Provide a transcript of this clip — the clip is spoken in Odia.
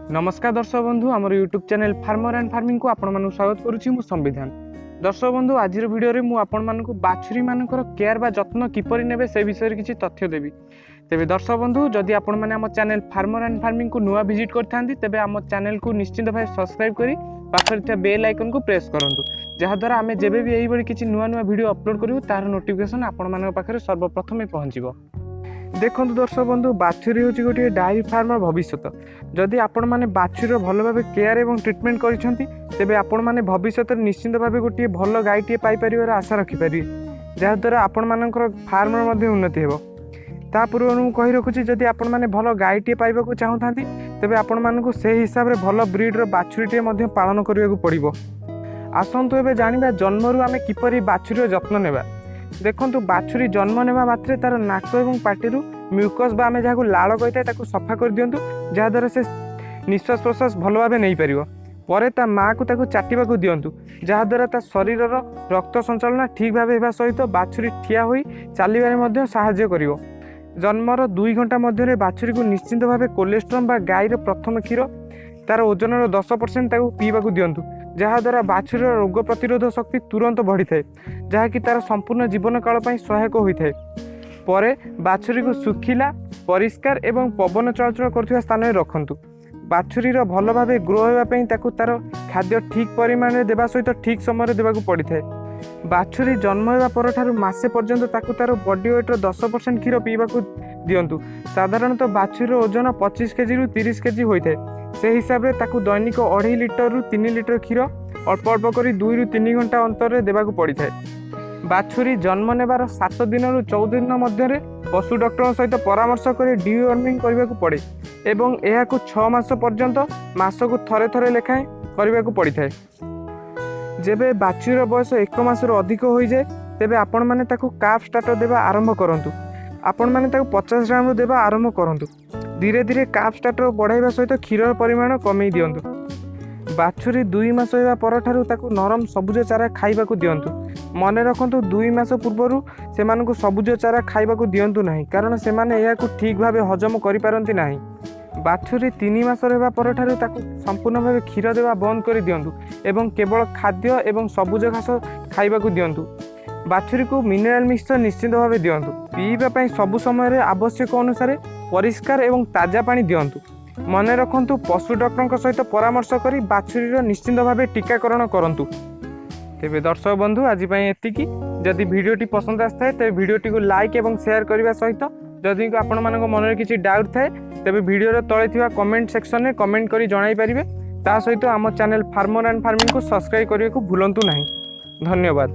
ନମସ୍କାର ଦର୍ଶକ ବନ୍ଧୁ, ଆମର ୟୁଟ୍ୟୁବ୍ ଚ୍ୟାନେଲ୍ ଫାର୍ମର ଆଣ୍ଡ ଫାର୍ମିଂକୁ ଆପଣମାନଙ୍କୁ ସ୍ୱାଗତ କରୁଛି ମୁଁ ସମ୍ବିଧାନ। ଦର୍ଶକ ବନ୍ଧୁ, ଆଜିର ଭିଡ଼ିଓରେ ମୁଁ ଆପଣମାନଙ୍କୁ ବାଛୁରୀମାନଙ୍କର କେୟାର ବା ଯତ୍ନ କିପରି ନେବେ, ସେ ବିଷୟରେ କିଛି ତଥ୍ୟ ଦେବି। ତେବେ ଦର୍ଶକ ବନ୍ଧୁ, ଯଦି ଆପଣମାନେ ଆମ ଚ୍ୟାନେଲ୍ ଫାର୍ମର ଆଣ୍ଡ ଫାର୍ମିଂକୁ ନୂଆ ଭିଜିଟ୍ କରିଥାନ୍ତି, ତେବେ ଆମ ଚ୍ୟାନେଲକୁ ନିଶ୍ଚିନ୍ତ ଭାବେ ସବସ୍କ୍ରାଇବ୍ କରି ପାଖରେ ଥିବା ବେଲ୍ ଆଇକନ୍କୁ ପ୍ରେସ୍ କରନ୍ତୁ, ଯାହାଦ୍ୱାରା ଆମେ ଯେବେ ବି ଏଇଭଳି କିଛି ନୂଆ ନୂଆ ଭିଡ଼ିଓ ଅପଲୋଡ଼ କରିବୁ, ତାର ନୋଟିଫିକେସନ୍ ଆପଣମାନଙ୍କ ପାଖରେ ସର୍ବପ୍ରଥମେ ପହଞ୍ଚିବ। ଦେଖନ୍ତୁ ଦର୍ଶକ ବନ୍ଧୁ, ବାଛୁରୀ ହେଉଛି ଗୋଟିଏ ଡାଏରୀ ଫାର୍ମର ଭବିଷ୍ୟତ। ଯଦି ଆପଣମାନେ ବାଛୁରୀର ଭଲ ଭାବେ କେୟାର ଏବଂ ଟ୍ରିଟମେଣ୍ଟ କରିଛନ୍ତି, ତେବେ ଆପଣମାନେ ଭବିଷ୍ୟତରେ ନିଶ୍ଚିନ୍ତ ଭାବେ ଗୋଟିଏ ଭଲ ଗାଈଟିଏ ପାଇପାରିବାର ଆଶା ରଖିପାରିବେ, ଯାହାଦ୍ୱାରା ଆପଣମାନଙ୍କର ଫାର୍ମର ମଧ୍ୟ ଉନ୍ନତି ହେବ। ତା ପୂର୍ବରୁ ମୁଁ କହି ରଖୁଛି, ଯଦି ଆପଣମାନେ ଭଲ ଗାଈଟିଏ ପାଇବାକୁ ଚାହୁଁଥାନ୍ତି, ତେବେ ଆପଣମାନଙ୍କୁ ସେହି ହିସାବରେ ଭଲ ବ୍ରିଡ଼ର ବାଛୁରୀଟିଏ ମଧ୍ୟ ପାଳନ କରିବାକୁ ପଡ଼ିବ। ଆସନ୍ତୁ ଏବେ ଜାଣିବା ଜନ୍ମରୁ ଆମେ କିପରି ବାଛୁରୀର ଯତ୍ନ ନେବା। ଦେଖନ୍ତୁ, ବାଛୁରୀ ଜନ୍ମ ନେବା ମାତ୍ରେ ତା'ର ନାକ ଏବଂ ପାଟିରୁ ମ୍ୟୁକସ୍ ବା ଆମେ ଯାହାକୁ ଲାଳ କହିଥାଏ, ତାକୁ ସଫା କରିଦିଅନ୍ତୁ, ଯାହାଦ୍ୱାରା ସେ ନିଶ୍ୱାସ ପ୍ରଶ୍ୱାସ ଭଲ ଭାବେ ନେଇପାରିବ। ପରେ ତା ମାଆକୁ ତାକୁ ଚାଟିବାକୁ ଦିଅନ୍ତୁ, ଯାହାଦ୍ୱାରା ତା ଶରୀରର ରକ୍ତ ସଞ୍ଚାଳନ ଠିକ୍ ଭାବେ ହେବା ସହିତ ବାଛୁରୀ ଠିଆ ହୋଇ ଚାଲିବାରେ ମଧ୍ୟ ସାହାଯ୍ୟ କରିବ। ଜନ୍ମର 2 ଘଣ୍ଟା ମଧ୍ୟରେ ବାଛୁରୀକୁ ନିଶ୍ଚିନ୍ତ ଭାବେ କୋଲେଷ୍ଟ୍ରମ୍ ବା ଗାଈର ପ୍ରଥମ କ୍ଷୀର, ତା'ର ଓଜନର 10% ତାକୁ ପିଇବାକୁ ଦିଅନ୍ତୁ, ଯାହାଦ୍ୱାରା ବାଛୁରୀର ରୋଗ ପ୍ରତିରୋଧ ଶକ୍ତି ତୁରନ୍ତ ବଢ଼ିଥାଏ, ଯାହାକି ତା'ର ସମ୍ପୂର୍ଣ୍ଣ ଜୀବନ କାଳ ପାଇଁ ସହାୟକ ହୋଇଥାଏ। ପରେ ବାଛୁରୀକୁ ଶୁଖିଲା, ପରିଷ୍କାର ଏବଂ ପବନ ଚଳାଚଳ କରୁଥିବା ସ୍ଥାନରେ ରଖନ୍ତୁ। ବାଛୁରୀର ଭଲ ଭାବେ ଗ୍ରୋ ହେବା ପାଇଁ ତାକୁ ତା'ର ଖାଦ୍ୟ ଠିକ୍ ପରିମାଣରେ ଦେବା ସହିତ ଠିକ୍ ସମୟରେ ଦେବାକୁ ପଡ଼ିଥାଏ। ବାଛୁରୀ ଜନ୍ମ ହେବା ପରଠାରୁ ମାସେ ପର୍ଯ୍ୟନ୍ତ ତାକୁ ତା'ର ବଡି ୱେଟ୍ର 10% କ୍ଷୀର ପିଇବାକୁ ଦିଅନ୍ତୁ। ସାଧାରଣତଃ ବାଛୁରୀର ଓଜନ 25 କେଜିରୁ 30 କେଜି ହୋଇଥାଏ। ସେହି ହିସାବରେ ତାକୁ ଦୈନିକ 2.5 ଲିଟରରୁ 3 ଲିଟର କ୍ଷୀର ଅଳ୍ପ ଅଳ୍ପ କରି 2ରୁ 3 ଘଣ୍ଟା ଅନ୍ତରରେ ଦେବାକୁ ପଡ଼ିଥାଏ। ବାଛୁରୀ ଜନ୍ମ ନେବାର 7 ଦିନରୁ 14 ଦିନ ମଧ୍ୟରେ ପଶୁ ଡକ୍ଟରଙ୍କ ସହିତ ପରାମର୍ଶ କରି ଡିୱର୍ମିଂ କରିବାକୁ ପଡ଼େ ଏବଂ ଏହାକୁ 6 ମାସ ପର୍ଯ୍ୟନ୍ତ ମାସକୁ ଥରେ ଥରେ ଲେଖାଏଁ କରିବାକୁ ପଡ଼ିଥାଏ। ଯେବେ ବାଛୁରୀର ବୟସ ଏକ ମାସରୁ ଅଧିକ ହୋଇଯାଏ, ତେବେ ଆପଣମାନେ ତାକୁ କାଫ୍ ଷ୍ଟାର୍ଟର ଦେବା ଆରମ୍ଭ କରନ୍ତୁ। ଆପଣମାନେ ତାକୁ 50 ଗ୍ରାମରୁ ଦେବା ଆରମ୍ଭ କରନ୍ତୁ। ଧୀରେ ଧୀରେ କାଫ୍ ଷ୍ଟାର୍ଟର ବଢ଼ାଇବା ସହିତ କ୍ଷୀରର ପରିମାଣ କମେଇ ଦିଅନ୍ତୁ। ବାଛୁରୀ 2 ମାସ ହେବା ପରଠାରୁ ତାକୁ ନରମ ସବୁଜ ଚାରା ଖାଇବାକୁ ଦିଅନ୍ତୁ। ମନେ ରଖନ୍ତୁ, 2 ମାସ ପୂର୍ବରୁ ସେମାନଙ୍କୁ ସବୁଜ ଚାରା ଖାଇବାକୁ ଦିଅନ୍ତୁ ନାହିଁ, କାରଣ ସେମାନେ ଏହାକୁ ଠିକ୍ ଭାବେ ହଜମ କରିପାରନ୍ତି ନାହିଁ। ବାଛୁରୀ 3 ମାସର ହେବା ପରଠାରୁ ତାକୁ ସମ୍ପୂର୍ଣ୍ଣ ଭାବେ କ୍ଷୀର ଦେବା ବନ୍ଦ କରି ଦିଅନ୍ତୁ ଏବଂ କେବଳ ଖାଦ୍ୟ ଏବଂ ସବୁଜ ଘାସ ଖାଇବାକୁ ଦିଅନ୍ତୁ। ବାଛୁରୀକୁ ମିନେରାଲ ମିକ୍ସଚର ନିଶ୍ଚିନ୍ତ ଭାବେ ଦିଅନ୍ତୁ। ପିଇବା ପାଇଁ ସବୁ ସମୟରେ ଆବଶ୍ୟକ ଅନୁସାରେ ପରିଷ୍କାର ଏବଂ ତାଜା ପାଣି ଦିଅନ୍ତୁ। ମନେ ରଖନ୍ତୁ, ପଶୁ ଡକ୍ଟରଙ୍କ ସହିତ ପରାମର୍ଶ କରି ବାଛୁରୀର ନିଶ୍ଚିନ୍ତ ଭାବେ ଟୀକାକରଣ କରନ୍ତୁ। ତେବେ ଦର୍ଶକ ବନ୍ଧୁ, ଆଜି ପାଇଁ ଏତିକି। ଯଦି ଭିଡ଼ିଓଟି ପସନ୍ଦ ଆସିଥାଏ, ତେବେ ଭିଡ଼ିଓଟିକୁ ଲାଇକ୍ ଏବଂ ସେୟାର କରିବା ସହିତ ଯଦି ଆପଣମାନଙ୍କ ମନରେ କିଛି ଡାଉଟ୍ ଥାଏ, ତେବେ ଭିଡ଼ିଓର ତଳେ ଥିବା କମେଣ୍ଟ ସେକ୍ସନରେ କମେଣ୍ଟ କରି ଜଣାଇ ପାରିବେ। ତା ସହିତ ଆମ ଚ୍ୟାନେଲ୍ ଫାର୍ମର ଆଣ୍ଡ ଫାର୍ମିଂକୁ ସବସ୍କ୍ରାଇବ୍ କରିବାକୁ ଭୁଲନ୍ତୁ ନାହିଁ। ଧନ୍ୟବାଦ।